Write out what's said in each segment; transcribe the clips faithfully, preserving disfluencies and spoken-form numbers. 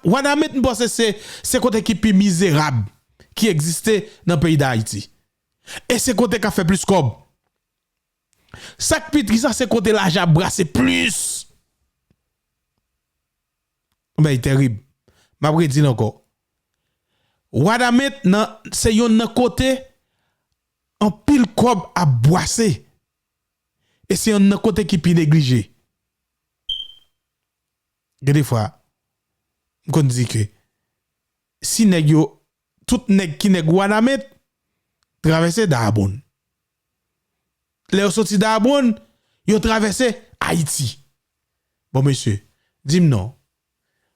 Wanament, m panse se, se kote ki pi mizerab ki egziste nan peyi Dayiti. E se kote k ap fè plis kòb. Sa k pi tris la, se kote lajan ap brase plis. Yon bagay terib. M ap redi l ankò. Wanament nan, se yonn nan kote anpil kòb ap bwase. E se yonn nan kote ki pi neglije. Gen de fwa, m konn di ke si nèg yo, tout nèg ki nèg Wanament, travèse Dayabonn. Lè yo soti Dayabonn, yo travèse Ayiti. Bon, mesye, di m non.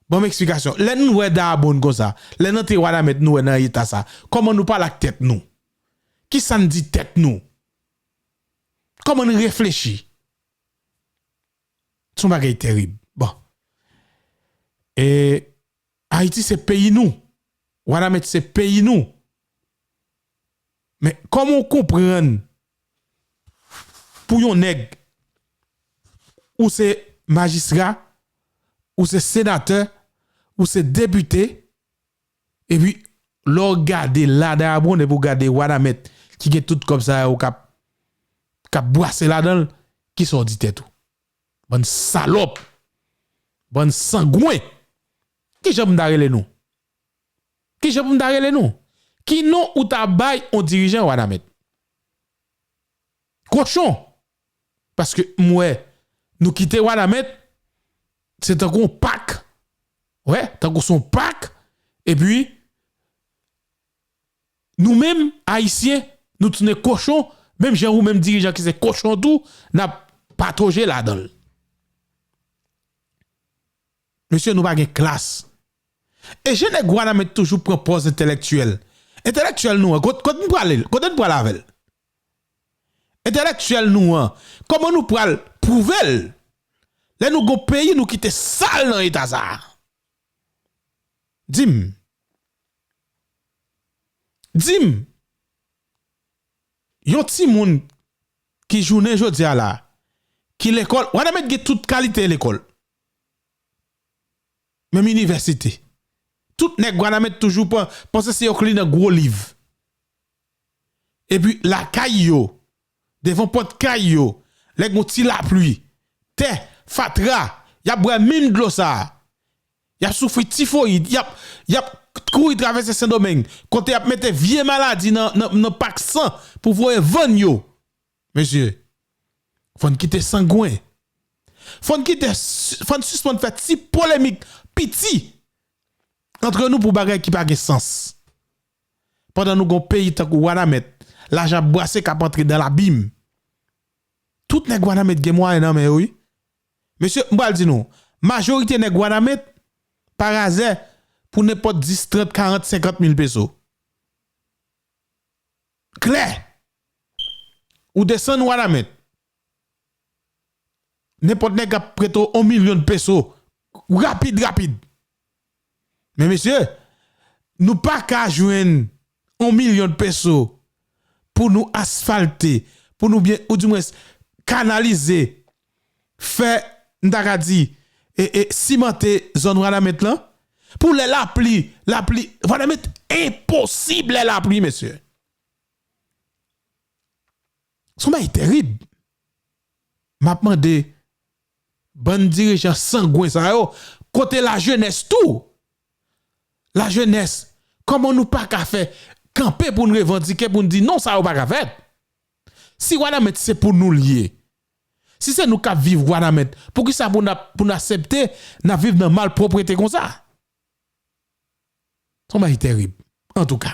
Ban m eksplikasyon. Lè nou wè Dayabonn konsa, lè n antre Wanament nou wè nan eta sa, kòman nou pale ak tèt nou? Kisa n di tèt nou? Kòman n reflechi? Se yon bagay terib. Bon. E Ayiti se peyi nou. Wanament se peyi nou. Men kòman w konprann pou yon nèg, ou se majistra, ou se senatè, ou se depite, epi lè w gade la Dayabonn, epi w gade Wanament ki gen tout kòb sa yo k ap, k ap bwase ladan l, kisa w di tèt ou? Bann salòp. Bann sangwen. Kijan pou m ta rele nou? Kijan pou m ta rele nou? Ki non ou ta bay yon dirijan Wanament? Kochon. Paske m wè nou kite Wanament, se tankou yon pak. Wè, tankou se yon pak. Epi, nou menm, Ayisyen, nou tounen kochon, menm jan ou menm dirijan ki se kochon tou, n ap patoje ladan l. Mesye, nou pa gen klas. E jan nèg Wanament toujou pran pòz entèlektyèl. Entèlektyèl nou an, kot, kot n prale l? Kote n prale avè l? Entèlektyèl nou an, kòman nou pral pwouve l? Lè nou gon peyi, nou kite sa l nan eta sa a. Di m. Di m. Yon timoun ki jounen jodi a la, ki lekòl, Wanament gen tout kalite lekòl. Menm inivèsite. Tout nèg Wanament toujou pan-, panse se yo k li nan gwo liv. Epi lakay yo, devan pòt kay yo, lè gon ti lapli, tè, fatra, y ap bwè menm dlo sa a. Y ap soufri tifoyid, y ap, y ap kouri travèse Sendomeng, kote y ap mete vye maladi nan, nan, nan pak san pou voye vann yo. Mesye, fò n kite sangwen. Fò n kite, fò n sispann fè ti polemik piti antre nou pou bagay ki pa gen sans. Pandan nou gon peyi tankou Wanament, lajan ap bwase k ap antre dan labim. Tout nèg Wanament gen mwayen nan men yo, wi. Mesye, m pral di nou, majorite nèg Wanament, parazè, pou nenpòt dis, trant, karant, senkant mil peso. Klè. Ou desann Wanament. Nenpòt nèg ap prete w yon milyon peso. Rapid, rapid. Men mesye, nou pa ka jwenn yon milyon peso pou nou asfalte, pou nou byen, oudimwens, kanalize, fè, m ta ka di, e, e, simante zòn Wanament lan. Pou lè lapli, lapli, Wanament enposib lè lapli, mesye. Se yon bagay terib. M ap mande bann dirijan sangwen sa yo, kote lajenès tou? Lajenès, kòman nou pa ka fè kanpe pou n revandike, pou n di non, sa yo pa ka fèt? Si Wanament se pou nou l ye, si se nou k ap viv Wanament, poukisa pou n ap, pou n aksepte n ap viv nan malpwòpte konsa? Se yon bagay terib. Antouka,